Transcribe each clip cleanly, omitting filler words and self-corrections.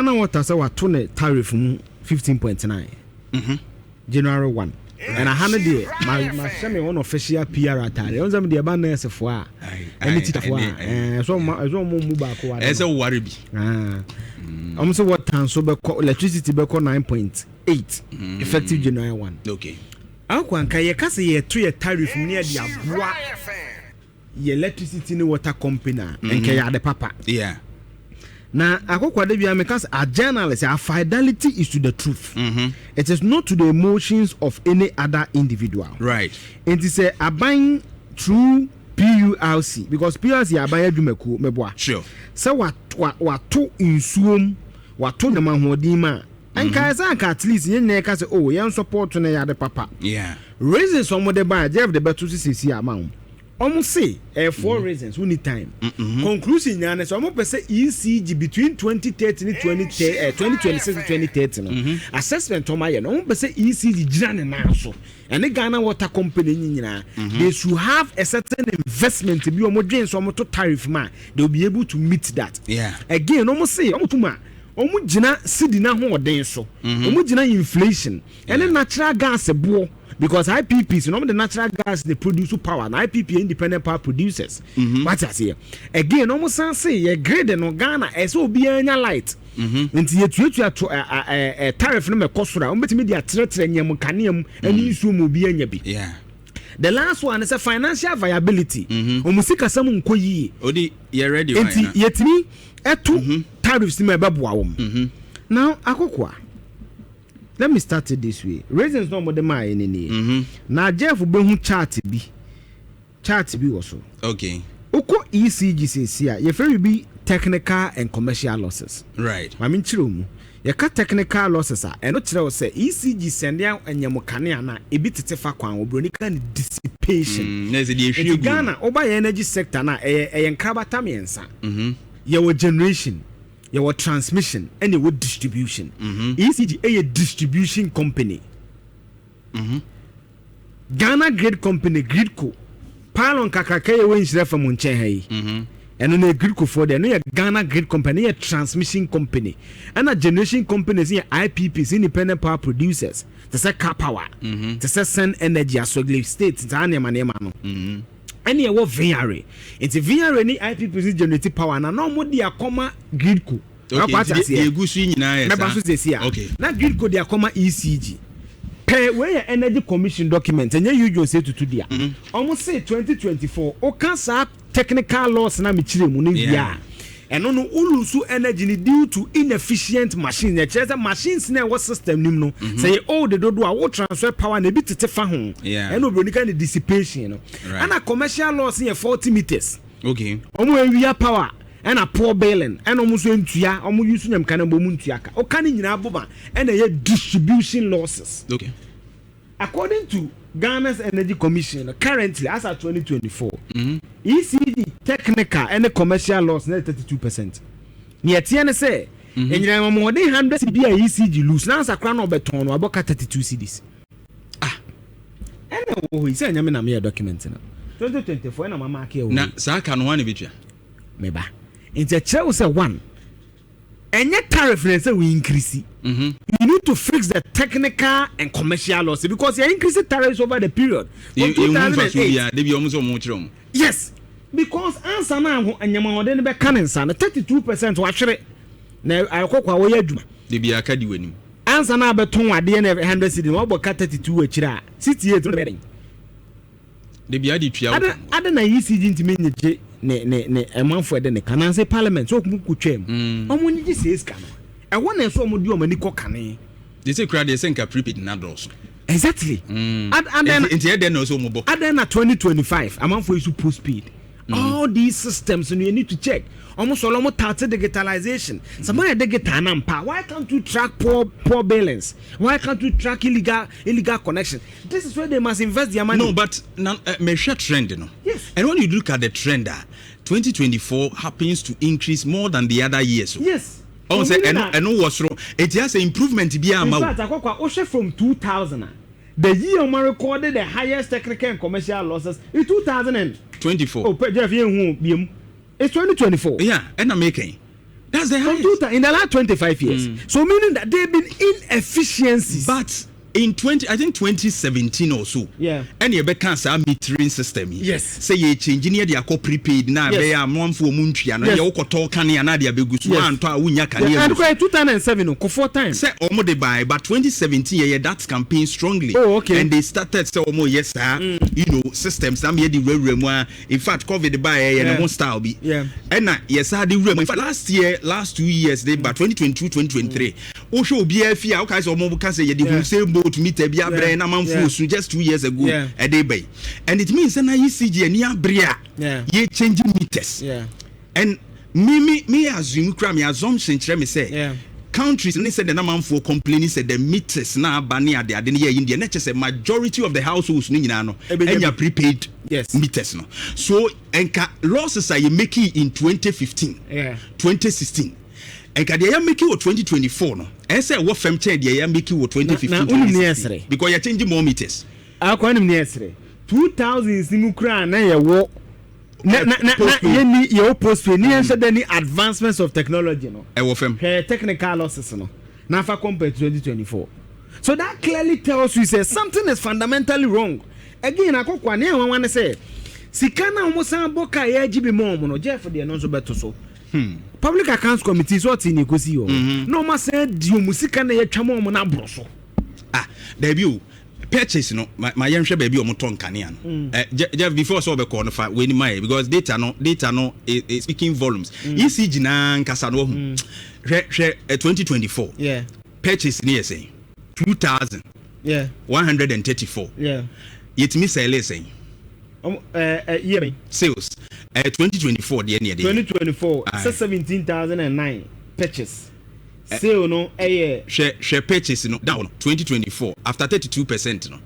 Ghana Water sɛ wato ne tariff mu 15.9 January 1. Ɛna ha no deɛ, ma hyɛ me unofficial PR atare. Ɔn sɛ me deɛ, ɛba nursefoɔ a ɛne teacherfoɔ a, ɛsɛ ɔmo mu baako wa. Ɛsɛ woware bi. Ɔmo sɛ water nso bɛkɔ, electricity bɛkɔ 9.8 effective January 1. Akɔ anka yɛka sɛ yɛto yɛ tariff mu ne yɛde aboa yɛ electricity ne water company a, nkɛ yɛ ade papa. Na akɔkɔ ade bia meka sɛ a journalist, our fidelity is to the truth. It is not to the emotions of any other individual. Nti sɛ aban through PURC, because PURC yɛ aban adwumakuo, mɛboa sɛ wato nsuom, wato nyama ahoɔden mu a, nka ɛsɛ anka at least yɛn nyinaa ka sɛ, oh, yɛn support no, yɛ ade papa. Reasons ɔmo de ba, Jeff de bɛto sisi ama wo. Ɔmo se ɛyɛ four reasons. We need time. Conclusion nyinaa ne sɛ ɔmo pɛ sɛ ECG between 2030 ne 2026 to 2030 no, assessment ɔmo ayɛ no, ɔmo pɛ sɛ ECG gyina ne nan so ɛne Ghana Water Company nyi nyinaa. They should have a certain investment bi ɔmo dwen so ɔmo to tariff mu a, they will be able to meet that. Again, ɔmo se ɔmo tum a ɔmo gyina cedi n'ahoɔden so, ɔmo gyina inflation ɛne natural gas boɔ, because IPPs no, ɔmo de natural gas dey produce power, na IPP yɛ independent power producers. Wate aseɛ? Again, ɔmo san se yɛ grid no, Ghana ɛsɛ obiara nya light, nti yɛtuatua to ɛ ɛ ɛ tariff no mɛkɔ soro a, wɔn bɛtumi de atrɛtrɛ nyɛm kanea mu ɛne nsuo mu, obiara nya bi. The last one is financial viability. Ɔmo sikasɛm nkɔ yie. Odi yɛ ready. Nti yɛtumi ɛto tariffs mu a, ɛbɛboa wɔn. Now akokoa, let me start it this way. Reasons na ɔmo de maa yɛ ne nie. Na Jeff bɛhu chart bi wɔ so. Wokɔ ECG sesi a, yɛfrɛ bi technical and commercial losses. Maame nkyerɛ mu, yɛka technical losses a, ɛno kyerɛ wo sɛ ECG sɛnde anyam kanea no a, ebi tete fa kwan, oburoni ka ne dissipation. Na ɛsɛ deɛ ehwie Nti gu. Ghana, woba yɛ energy sector no a, ɛyɛ nkrabata mmiɛnsa. Yɛwɔ generation, yɛwɔ transmission, ɛna yɛwɔ distribution. ECG ɛyɛ distribution company. Ghana Grid Company, GRIDCo, pylon kakraka yɛ wɔ Nhyerɛ fam nkyɛn ha yi, ɛno no yɛ GRIDCo foɔ deɛ. Ɛno yɛ Ghana Grid Company, ɛno yɛ transmission company. Ɛna generation companies yɛ IPPs, independent power producers, te sɛ Karpower, te sɛ Cen Energy, Asogli State, saa nneɛma no. Ɛne ɛwɔ VRA. Nti VRA ne IPPs generate power na ɔmo de akɔma GRIDCo. Okay, Akɔ ate nti aseɛ. Deɛ egu so yi nyinaa yɛ Mɛba so sɛsi a. Na GRIDCo de akɔma ECG pɛɛ. Wei yɛ Energy Commission document, ɛnyɛ usual sɛ tutu dea. Ɔmo se 2024, ɔka saa technical loss na mekyerɛ mu no wie a, ɛno no wo lose energy ni due to inefficient machines. Ɛkyerɛ sɛ machines na ɛwɔ system nim no, sɛ yɛ old dodo a, wo transfer power na ebi tete fa ho. Ɛna obroni ka ne dissipation no. Ɛna commercial loss yɛ 40 meters. Ɔmo ewia power, ɛna poor billing, ɛna ɔmo nso ntua, ɔmo use nyam kana mbɔ ɔmo ntua ka. Ɔka ne nyinaa boma, ɛna ɛyɛ distribution losses. According to Ghana's Energy Commission, currently as at 2024, ECG technical ɛne commercial loss na 32%. Nea ɛteɛ ne sɛ enyinam ɔmɔden 100 cedi a ECG lose na ansakora na ɔbɛtɔn no, abɔka 32 cedis. Ah. Ɛna ɛwɔ hɔ yi sɛ ɛnyɛ me na meyɛ document no 2024, ɛna mama ake ɛwɔ Na yi. saa ka no, hɔ na bɛtua? Meba. Nti ɛkyerɛ wo sɛ one, ɛnyɛ tariff na ɛsɛ we increase. You need to fix the technical and commercial loss, because you increase tariffs over the period from Ehu nfa so 2008. bia debi ɔmo sɛ ɔmo kyerɛ ɔmo. Yes, because ansa na aho anyamahoɔden no bɛka ne nsa no, 32% wahwere na akɔkɔ a wɔyɛ adwuma. Debi aka di w'anim. Ansa na abɛtɔn adeɛ no 100 cedi na wabɔ ka 32 akyire a, 68 no bɛyɛ dɛn? Debi adi tua wo. Ade ade na ECG ntumi nyegye ne ɛmanfo ɛde ne ka nansi parliament so ɔmo kɔ twam. Ɔmo nyegye sɛ sika no ɛwɔ na ɛsɛ ɔmo di ɔmo ani kɔ kane. De sɛ kura deɛ sɛ nka prepaid na dɔɔso. Exactly. Adan Nti ɛdɛn na ɔsɛ ɔmo bɔ? Adan na 2025 amanfo yi so postpaid. All these systems no, you need to check. Ɔmo sɔrɔ, ɔmo tout digitalization. Sɛ mo yɛ digital na mpa, why can't you track poor billings? Why can't you track illegal connection? This is where they must invest their money. No, but na mehwɛ trend no. And when you look at the trend, ah, 2024 happens to increase more than the other years. Ɔn sɛ ɛno wɔ soro, eti asɛ improvement bi ama In wo. fact, akɔkɔ a wohwɛ from 2000 a, the year ɔmo recorded the highest technical and commercial losses is 2000 and 24. Oh, Jeff, yɛn hu biem, it's 2024. Yeah, ɛna mekɛn. That's the From highest. 2000, in the last 25 years. So meaning that there been inefficiencies. But in 20, I think 2017 or so, ɛne yɛbɛka saa metering system yi sɛ yɛ change ne yɛde akɔ prepaid na ɛbɛyɛ amanfoɔ mu ntua no. Yɛ wokɔtɔ kanea na de abɛgu so, woantɔ a wonya kanea And gu so. 2007 no, Kufuor time. Sɛ ɔmo de bae, but 2017 yɛyɛ that campaign strongly. And they started sɛ ɔmo yɛ saa systems na yɛde wurawura mu a, in fact, COVID baeɛ yɛ ne ho style bi ɛna yɛsa de wura mu. In fact, last year, last 2 years de ba, 2022, 2023, wohwɛ obiara fie a, wokae sɛ ɔmo ka sɛ yɛde Usain Bolt meter bi abrɛ na amanfo osu just 2 years ago. Ɛde ba yi, and it means sɛ na ECG ani abere a yɛ change meters. And me assume kura, me assumption kyerɛ me sɛ countries ne sɛ de namanfoɔ complaining sɛ the meters na aba ne ade ade ne yɛ yi deɛ, ne kyɛ sɛ majority of the households no nyinaa no Ɛbɛnya ɛnya bi. prepaid meters no. So nka losses a yɛ making in 2015, 2016, nka deɛ yɛ making wɔ 2024 no, ɛsɛ sɛ ɛwɔ fam kyɛn deɛ yɛ making wɔ 2015, Na wonim ne 2016, yɛsere. because yɛ change more meters. Akɔ nim ne yɛsere 2000 mu koraa na yɛwɔ na Postpaid. Yɛni yɛwɔ postpaid ne yɛnhyɛ dɛ ni advancements of technology no. Ɛwɔ fam. Hwɛ technical losses no na afa compare to 2024. So that clearly tells you say something is fundamentally wrong again. Akɔkɔ a ne ɛnwanwa ne sɛ sika na wɔn san bɔ kaa yɛ agye bi mɔ wɔn no, Jeff deɛ no nso bɛto so. Public Accounts Committee so ɔte ne ekosi hɔ na wɔn asan di wɔn sika na yɛtwa mɔ wɔn n'aboro so. Ah, dabi o, purchase no, ma yɛnhwɛ baabi a ɔmo tɔ nkanea no. Jeff, before sɛ ɔbɛkɔ no, fa wei ni ma yɛ, because data no is speaking volumes. ECG naa nkasa no, wahu, hwɛ 2024 purchase ni yɛ sɛn? Two thousand 134. Yɛtumi sell sɛn? Ɔmo ɛɛ ɛ yɛ mi. Sales 2024 deɛ ne yɛde. 2024 Aye. sɛ 17,009 purchase, sale no ɛyɛ. Hwɛ purchase no down 2024 after 32% no.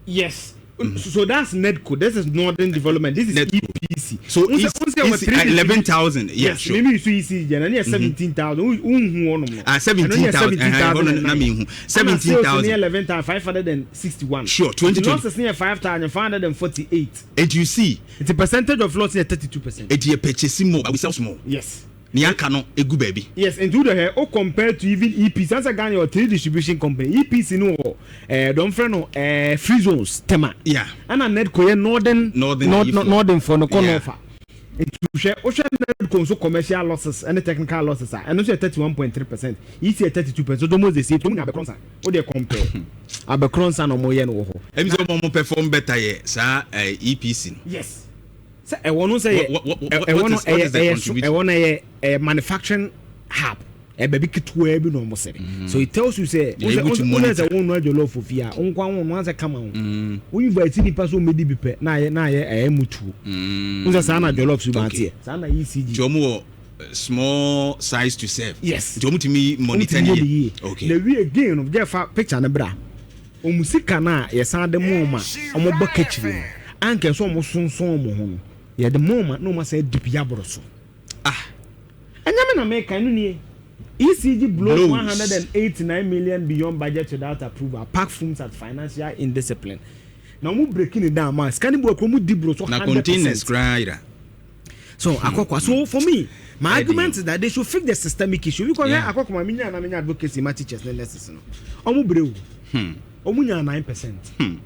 Yes, so that's NEDCO. This is Northern Development. This is NEDCO. EPC. So Unse wɔ is three 11,000, yeah. Yes, maybe you see ECG na ne yɛ 17,000 unhu wɔnom no. Ah, 17,000, ɛhɛn, na mi hu 17,000. Ne 11,561. Sure, 2020. Losses ne yɛ 5,548. And you see, the percentage of loss yɛ 32%. Eti yɛ purchase more but we sell small. Ní aka no egu baabi. Yes, nti wode hɛ o, compare to even EPC ansa, Ghana yɛ three distribution company. EPC no wɔ dɔnfrɛ no free zones, Tema. Ɛna NEDCO yɛ northern. Northern ayifo. Northern fo no kɔ nɔfa. Nti wohwɛ NEDCO nso commercial losses ɛne technical losses a, ɛno nso yɛ 31.3%, EC yɛ 32%, so almost the same. Tomu nya abɛkorɔ nsa, o de compare abɛkorɔ nsa na ɔmo yɛ no wɔ hɔ. Ɛmi sɛ ɔmo perform better yɛ saa EPC no. Yes, sɛ ɛwɔ no sɛ yɛ ɛwɔ no What ɛyɛ is the ɛyɛ so contribution? Ɛwɔ no ɛyɛ manufacturing hub, baabi ketewa bi na ɔmo sɛ. So it tells you sɛ You're able to wosɛ monitor. sɛ wɔn nua jollof fie a, nkwa wɔn no ansɛ kama ho, wɔn invite nipa so wɔn bɛdi bi pɛ na ayɛ ɛyɛ mutuo n sɛ saa na jollof so ba teɛ, saa na ECG. Nti ɔmo wɔ small size to serve. Yes. Nti ɔmo tumi monitor ne ne yie. yie. Okay. Na wi again no, gye fa picture ne bra, ɔmo sika na yɛsan de mo ma ɔmo bɔ kakyire no, anka sɛ ɔmo sonson ɔmo ho no, yɛde mo ma na ɔmo asan di bi aboro so. Ah. Ɛnyɛ me na meka no nie. ECG blows Blows. 189 million beyond budget without approval. PAC fumes at financial indiscipline. Na ɔmo breaking it down ma sika ni bu ekuro mu di bro so Na 100%. containers koraa yira. So akɔkɔ, so for me, my Ɛdi. argument is that they should fix the systemic issue because akɔkɔ ma mi nya na mi nya advocacy ma teachers ne nurses no, ɔmo brɛ o, ɔmo nya 9%.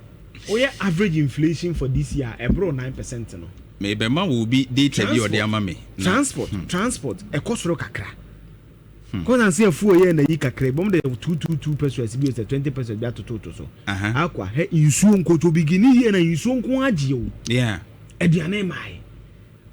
Oyɛ average inflation for this year ɛboro 9% no. Mebɛma wo obi data bi a ɔde ama me. Transport ɛkɔ soro kakra kɔsa nse afuo yɛ na yi kakra bɔm de 222 pesewas bi o sɛ 20 pesewas bi atototo so. Akwa hɛ nsuo nkoto bigini yie na nsuo nko agye o. Aduane maa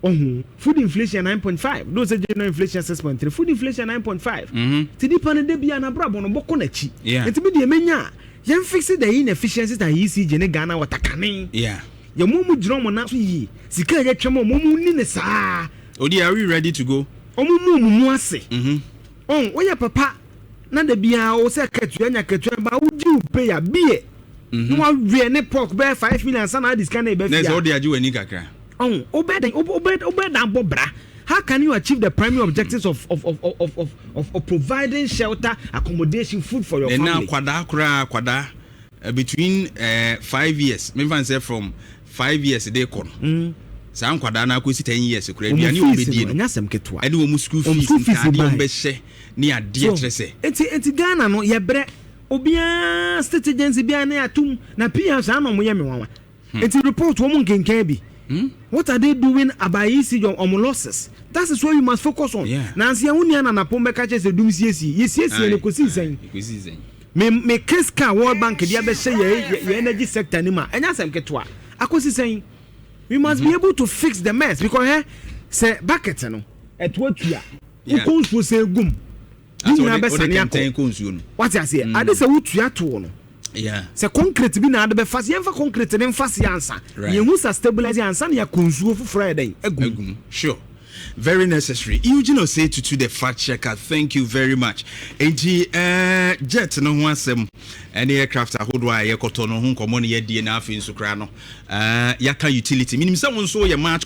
ɔho food inflation 9.5, though sɛ general inflation 6.3, food inflation 9.5. Ti nipa no de bia n'abrabɔ no bɔkɔ n'akyi. Nti bi deɛ menya a, yɛn fix the inefficiencies that ECG ne Ghana Water kane. Yɛn mo gyina ɔmo nan so yie, sika a yɛtwɛm ɔmo mo ni ne saa. Odi, are we ready to go? Ɔmo mu ase. Ɔn woyɛ papa na da biara wo sɛ katua nya katua ba wogye wo pay a bie na wawie ne pork bɛyɛ 5 million sanna adi sika na ɛbɛ Na fia. sɛ wode agye w'ani kakra. Ɔn wobɛ dan wobɛ dan bɔ bra. How can you achieve the primary objectives of providing shelter, accommodation, food for your Ɛna family? Akwadaa koraa, akwadaa between 5 years, memfa n sɛ from 5 years de kɔ no. Saa nkwadaa no akɔsi 10 years koraa, aduane a wɔbɛdie no ɛnyɛ asɛm ketewa. Ɛne wɔn school fees, ntaadeɛ wɔn bɛhyɛ ne adeɛ kyerɛ sɛ. Nti Ghana no, yɛbrɛ obiara, state agency biara ne atum na pr saa na ɔmo yɛ me nwanwa. Nti report wɔn nkenkan bi. What are they doing about ECG ɔmo losses? That is what you must focus on. Nansi ɛho nia nanapɔn bɛka kyerɛ sɛ dum siesie yɛ siesie no kò si sɛn. Me case car World Bank de abɛhyɛ yɛ energy sector ni ma ɛnyɛ asɛm ketewa, akɔsi sɛn? We must be able to fix the mess because hɛ sɛ bucket no ɛto atua, wokɔ nsuo sɛ egum ne nyinaa bɛsane akɔ. Wate aseɛ? Ade sɛ wotua toɔ no sɛ concrete bi na ade bɛfa se, yɛmfa concrete ne mfa se ansa yɛhu sa stabilize ansa na yɛakɔ nsuo foforɔ yɛ dɛn egum. Sure, very necessary. Eugene Osei Tutu, the fact checker, thank you very much. Enti jet no ho asɛm ɛne aircraft ahodoɔ a yɛkɔtɔ no ho nkɔmmɔ no yɛdie, na afei nso koraa no yɛaka utility. Menim sɛ wo nso yɛ March